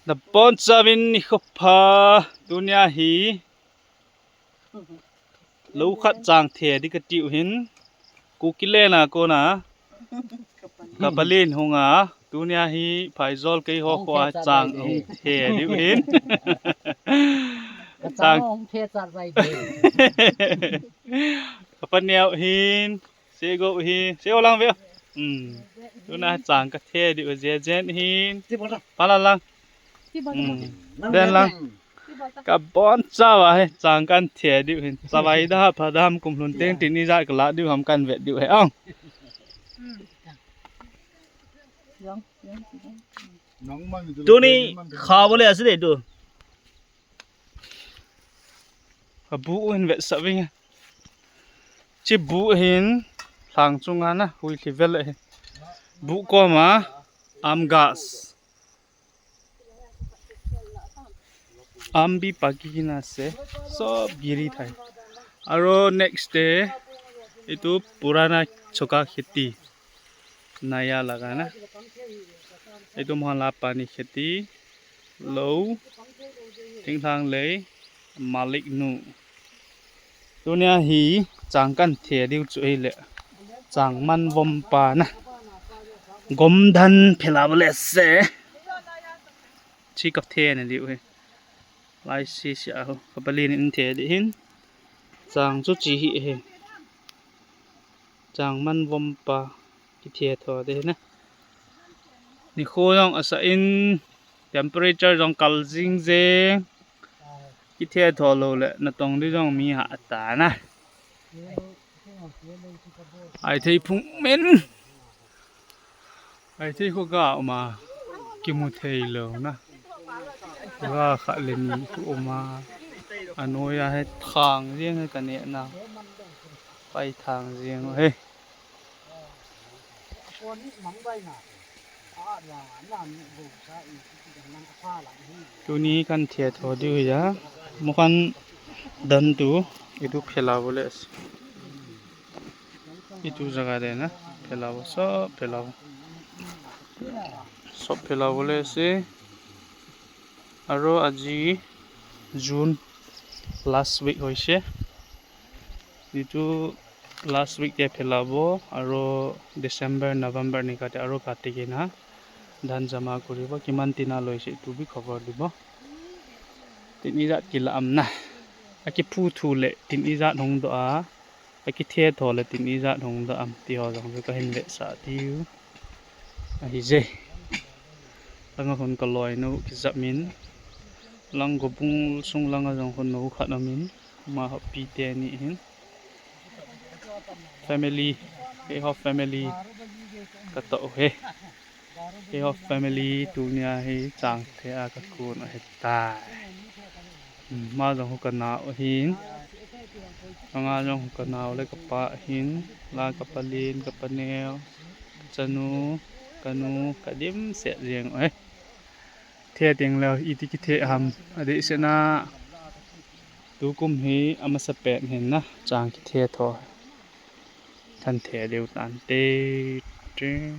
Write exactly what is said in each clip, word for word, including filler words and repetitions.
Nabonchauvin nikho pha. Tunia hi lou khat chang the ding kati u hin, Kuki le na kona ka palen hung a, tunia hi Phaijol keiho kho a chang hung the ding u hin. Chang hung the chat vai de. Ka paneo hin, Sego hi, sego lang ve. Hmm. Tuna chang ka the ding u je jen hin. Pala lang. Hmm. Den lang. Ka bonchauva hi chang kan the ding u hin. Chavai da pha dam kum lhun teng tin ijat ka la ding u ham kan vet ding u hi ang. Tuni kha bole ase de tu. Ka bu u hin vetsah vinge. Chi bu hin lhang chunga na hui lhi vel ahi. Bu koma am gas. Am bi paki na se sob giri thai. Aro next day itu purana choka kheti. Naya lagana. Itu mohan la pani kheti. Lou. Thinglhang lei. Malik nu. Tunia hi chang kan the ding u chu ahile. Chang man vom pa na. Gomdhan phela bole se. Chi ka the na ding u hi. Lai si si a ho. Ka palen in the ding hin. Chang chu chi hi hi. Chang man vom pa. Kithe tho ding na. Nikho jong asa in temperature jong kal jing jeng. Kithe tho lou le natong ding jong mi ha ta na. Ai thei phung men. Ai thei kho ga uma. Kimu thei lou na. Ga kha le ni khu uma. Anoiya he thang jeng he ka ne na. Pai thang jeng he. Tuni kan the tho diu hi a, mo kan dan tu, itu phela bole ase. Itu jaga de na, phela bo, sob phela bo. Sob phela bole ase. Aro aji June last week hoise. Itu last week te phela bo, aro December, November ni kate aro kate kina dhan jama kuribo, kiman tina loise itu bi khobor dibo. Tin ijat kila am na. Akiphu thu le tin ijat hung do a. Akithe tho le tin ijat hung do am ti ho jong chu kahin vetsah diu. Ahi je. Langa hun kaloi nu kijap min. Lang gobung sung langa jong hun nu khat amin. Ama ho pi teni hin. Family, keiho family katoh u he. Keiho family tunia hi chang the a kakun u ahitai. Hmm, ama jong hu kanao ahin. Anga jong hu kanao le kapa ahin. La kapa len, kapa neo, kachanu, kanu, kadimset jeng u he. The ding leh iti kithe ham. Adeh sena tukum hi amasapen hin na chang kithe tho. Than the diu tante. Tin,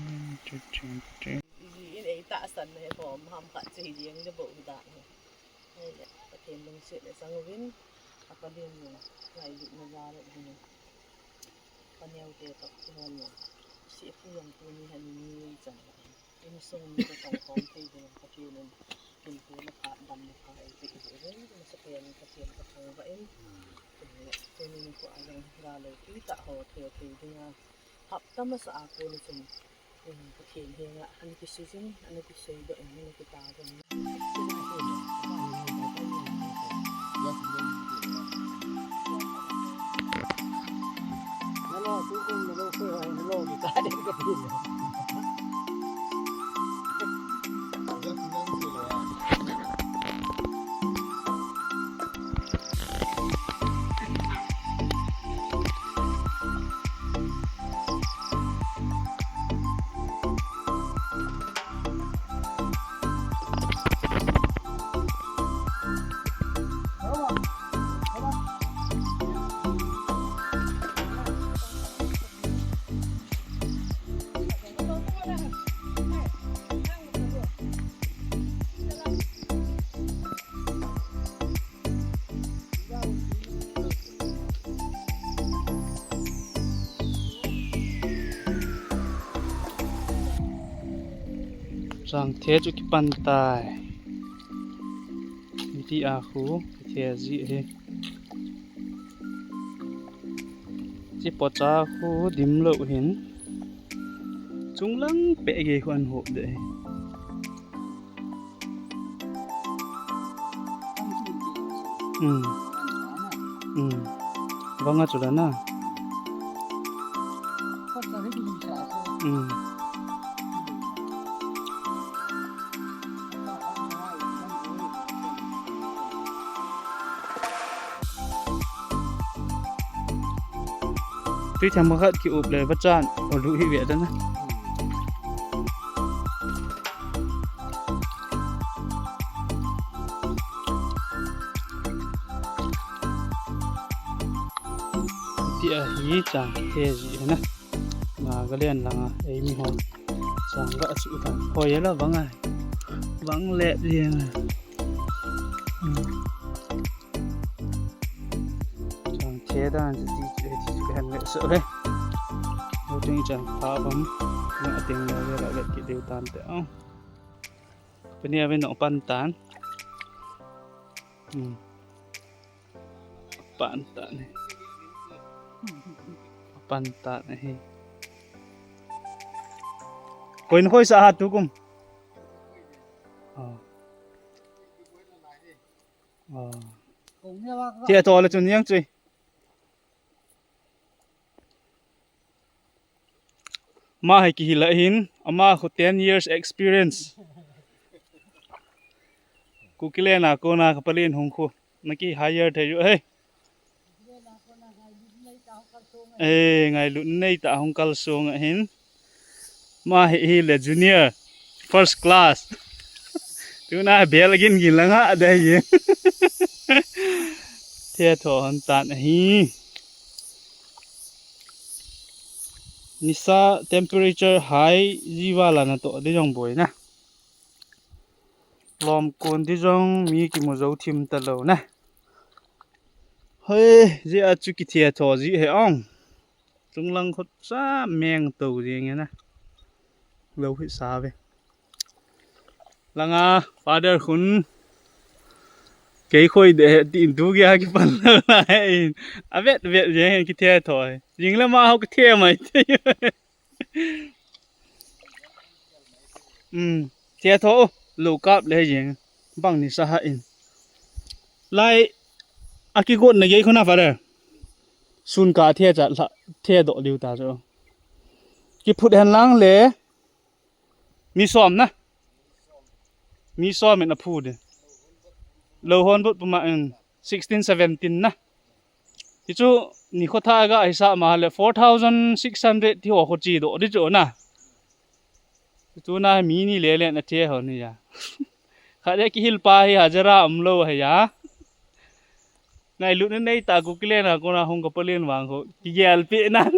tin, tin, tin. Iji in ei tahsan na he khom ham khat chu hi jeng le bo u dan he. Pathen lungset le sang uvin. Apa din jong ngailutna jal le hin. Paneo te toh kihon na. Si phu jong tuni hin ni chan. Insung mi ka tong khom thei ding Pathen in thilpeh le phat damna pha eipeh jeh uvin, amasapen in Pathen kathangvah in, tuni nikho a jong ga lopi tah ho the thei dinga hapta masa a kon chun, um, Pathen henga ana kisei jin, ana kiseidoh in, ana kitao jin. Chang the chu kipan tai. Ti a khu the ji he. Chi po cha khu dim lo hin. Chung lang pe ge khu an hop de. Hmm. Hmm. Vang a chu la na. Hmm. Tui themkhat ki up le vachan, o lu hi ve dan a. Ti a hi chang the ji na. Nagaland langa, ei mi hon. Chang ga chu dan. Hoi la vang a. Vang le liang. Hmm. Chang the dan chu ti chu, ti chu hem nge so he. Ho ting chang pha bam. Na ting le le le ki deu tan te. Au. Pani a ve no pan tan. Hmm. Pan tan. Pan tan he. Koin khoi sa ha tu kum. Ah. Ah. Che to le chun yang chui. Ma hi kihil a hin, ama khu ten years experience. Kuki le na ko na ka palin hung khu. Na ki hire thei u he. Eh, ngailut nei ta hung kal sung a hin. Ma hi, hi le junior, first class. Tuna bel gin gin langa dai ye. The tho hon tan ahi. Nisa temperature high ji vala na to de jong boi na. Lom kon di jong mi kimu jo thim ta lo na. Hoi, ji a chu ki the tho ji he ong. Chung lang khut sa meng to ji nge na. Lo hi sa ve. Langa father khun. Kei khoi de he tin tu kia ki pan lo na he. A vet vet ji he ki the tho he. Jing le ma ho ki the mai te. Um, che tho, lo kap le jeng, bang ni sa ha in. Lai, a ki got na gei khuna father. Sun ka the cha, la, the do liu ta jo. Ki phut hen lang le, mi som na. Mi som in a phu de. Lo hon but puma in sixteen seventeen na. Ti chu ni kho tha ga hisa ma le four thousand six hundred ti ho kho chi do di chu na. Chu na mi ni le le na the ho ni ya. Kha de ki hil pa hi hajara um lo hi ya. Ngailut nei ta ku ki le na ko na hung ka palin wang kho. Ki gel pe nan.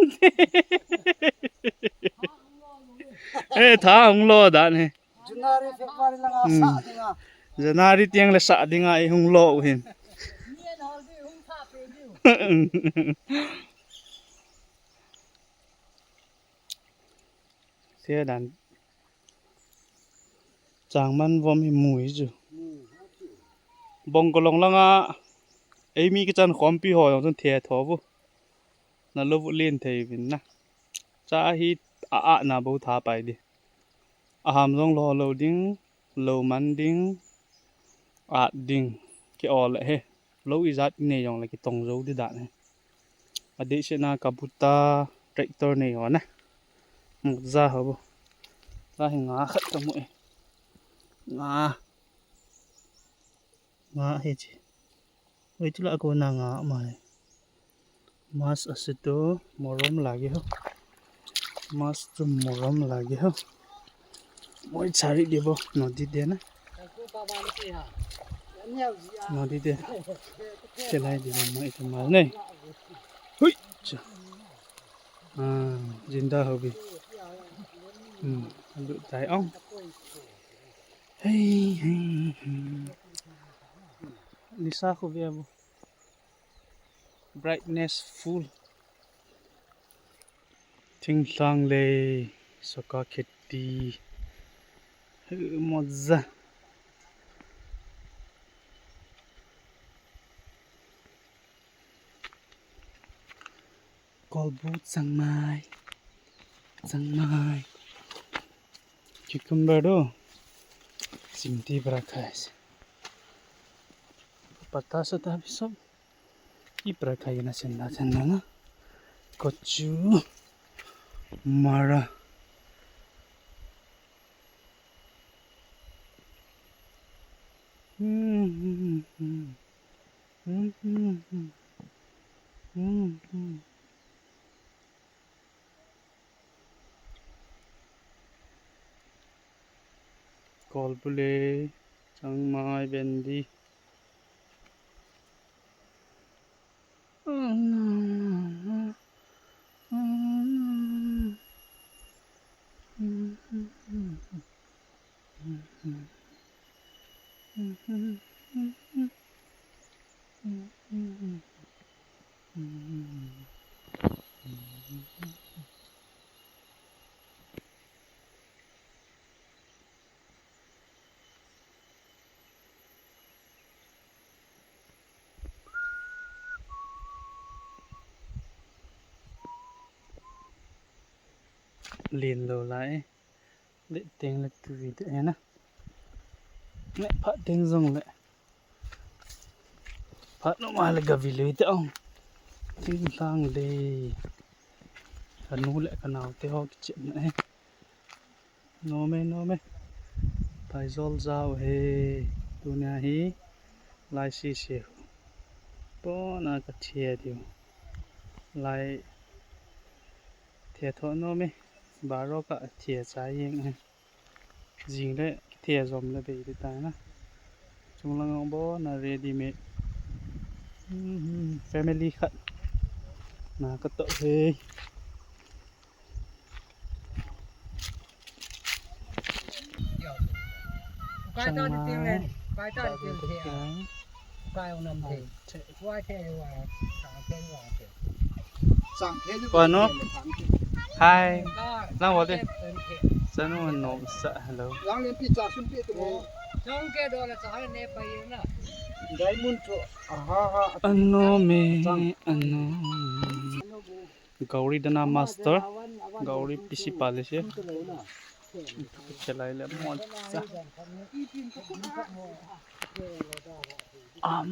Eh, tha hung lo dan he. January, February langa Hmm. sa dinga. January tiang le sa dinga i hung lo u hin. Sia dan. Changman vom hi mui chu. Bong ko long langa ei mi kichan khompi ho jong chun the tho vu. Na lo vu lin thei vin na. Cha hi a a na bo tha pai di. A ham jong lo lo ding, lo man ding, at ding, ki ol he. Lo ijat nei jong le ki tong jo di dan he. A dei se na ka buta tractor nei ho na. Muk ja ho bo. Ka hi nga khat ka mu e. Nga. Nga he chi. Oi, tu la ko na nga ma he. Mas ase tu morom lagi ho. Mas tu morom lagi ho. Moi chari di bo, nodi de na. Nodi de. Chelai di bo, moi tu mas nei. Hui, cha. Ah, jinda ho bi. Hmm, alu tai ong. Hey, hey, hey. Nisa khu ve bo. Brightness full. Thinglhang le soka kheti. Moja. Kolbu changmai. Changmai. Cucumber do. Simti para khai. Pata sa ta biso. Ipra kayina senda senda na. Kochu mara. Kolbule, changmai, bendi. Len lou lai. Le teng le tui te na. Ne pha teng jong le. Phat nom a le gavi lui te ong. Thinglang le. Kanu le kanao te ho kichep na e. Nom e, nom e. Phaijol jao he. Tunia hi. Lai sese. Pona kathia diu. Lai thia tho nom e. Baro kathia cha yeng e. Jing le thia jom le bei le tai na. Chunglang ong bo na ready made. Mhm, family khat. Na katoh he. Kai ta ni ting le, kai ta ni ting le. Kai ong nam the. Wa the wa, sa the wa the. Wa no? Hi. Lang wa de. Sa no no sa hello. Lang len pi cha sun pi tu mo. Chang ke do la cha ne pa ye na. Diamond to. Aha ha. Ano me, ano. Gauri Dana Master, Gauri P C Palace. Chelai le mo sa. Am.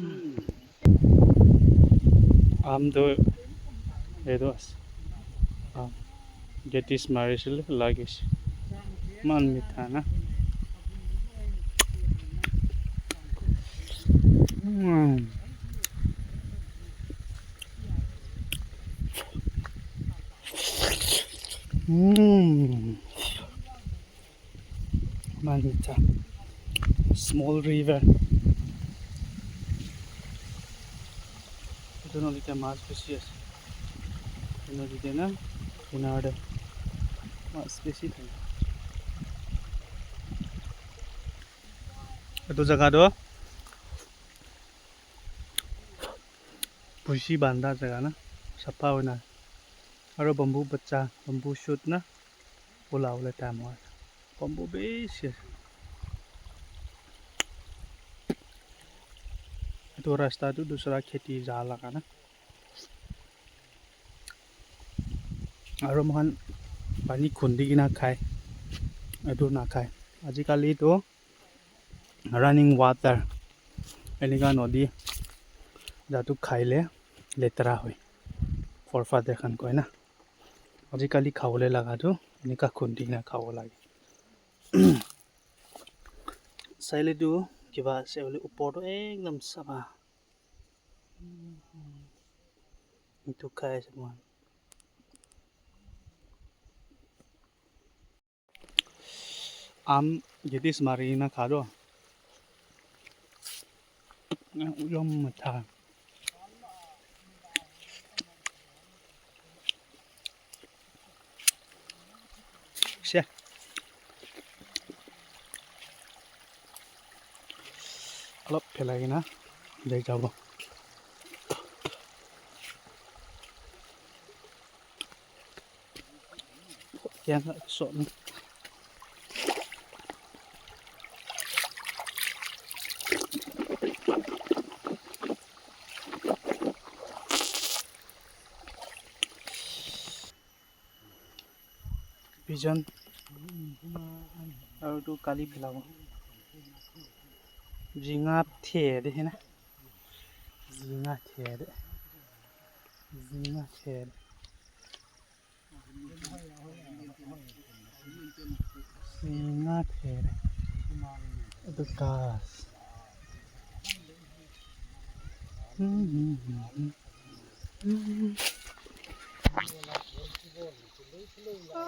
Am do. Edo as. Am. Getis Marisil lagis. Man mitana. Hmm. Mm. Manita. Small river. Ito na dito mas species. Ito na dito na. Ito na ada. Mas species. Ito jaga do. Puisi banda jaga na, sapha hoina. Aro bamboo bacha, bamboo shoot na, pulao le tam ho. Bamboo base. Itu rasta tu dusra kheti ja laga na. Aro mohan pani khundi kena khai. Itu na khai. Ajikali tu running water. Enika nodi. Jatu khai le letra hoi. Forefather khan koi na. Ajikali khaole laga tu. Enika khundi na khao lage. Saile tu kiba se ole upor tu ekdam sapha. Itu khai se mohan. Am, Getis Marina kha do. Uyom matha. Se. Alop phelai na. Dei jabo. Yang so ni. Vision. Aru tu kali phila. Jinga the de hina. Jinga the de. Jinga the de. Jinga the de. Dukas.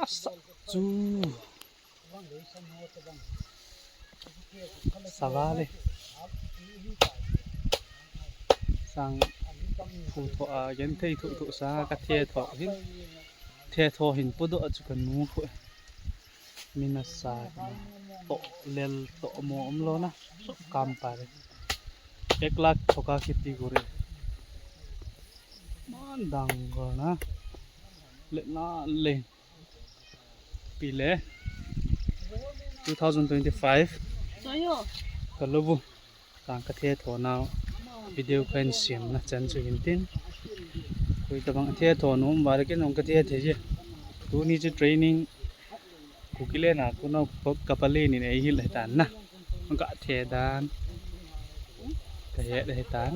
Asa chu. Savale. Sang phu tho a, gen thei thu thu sa ka the tho hin. The tho hin pu do a chu ka nu khu. Mina sa ka to lel to mo om lo na. So kam pa re. Ek lakh thoka kiti gore. Man dang go na. Le na le. Pile two thousand twenty-five. Soyo. Ka lo bu. Tang ka the tho nau. Video ka hin siam na chan chu hin tin. Koi tabang the tho nom ba le ken ong ka the the je. Tuni chu training. Kuki le na ku no ka pa le nin ei hil he tan na. Ka the dan. Ka he he tan.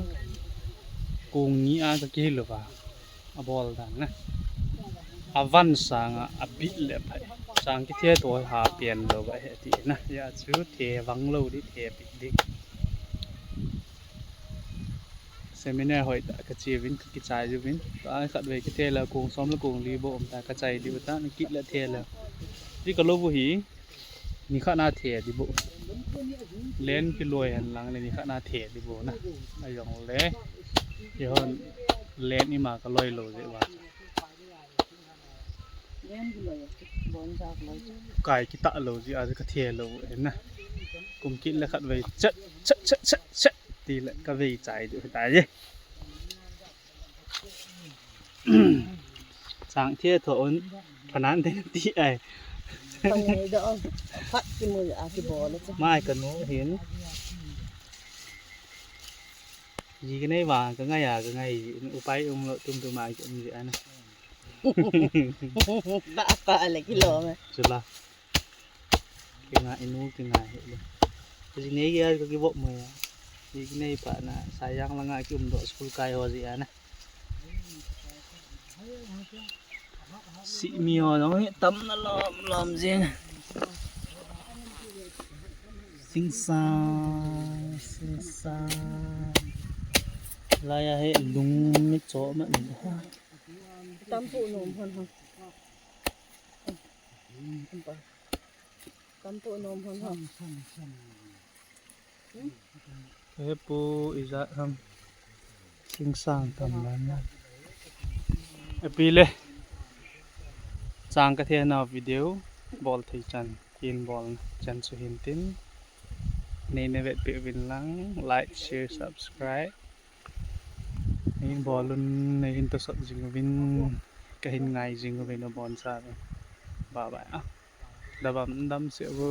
Kung ni a ka ki hil lo ba. A bol dan na. A van sang a, a bit le phai. Sang ki the to ha pian lo ba he ti na. Ya chu the vang lo di the bit di. Seminar hoi ta ka chi vin ka ki chai ju vin. Ta khat ve ki the la kung som la kung li bo om ta ka chai di ta na ki la the la. Di ka lo bu hi. Ni khat na the di bo. Len ki loi han lang le ni khat na the di bo na. A yong le. Ye hon len i ma ka loi lo je wa. Kai ki ta lo ji a ka the lo e na. Kum kit le khat ve chat chat chat chat chat ti le ka ve chai du ta ye. Sang the tho un phanan te ti ai. Phanai do. Phat ki mu a ki bol le. Mai ka nu hin. Ji ka nei vang ka ngai a ka ngai ji. Upai um lo tum tum a ki um ji ana. Ba pa le ki lo me. Chula. Ki ngai inu ki ngai he le. Ji nei ki a ka ki bok mo ya. Ji ki nei pa na sa yang la ngai ki um do school kai ho ji ana. Si mi ho no he tam na lom lom jing. Singsa, singsa. Lai a he lung mi cho ma ni ha. Tam pu nom hon ha. Tam pu nom hon ha. Ka he pu ijat ham. Singsang tam dan na. Api le. Chang ka the na video bol thei chan. Kin bol chan chu hin tin. Nei na vet pe vin lang. Like, share, subscribe. Nei bol un nei hin to sot jing vin. Ka hin ngai jing vin o bon sa. Bye bye. Ah. Dabam dam se vo.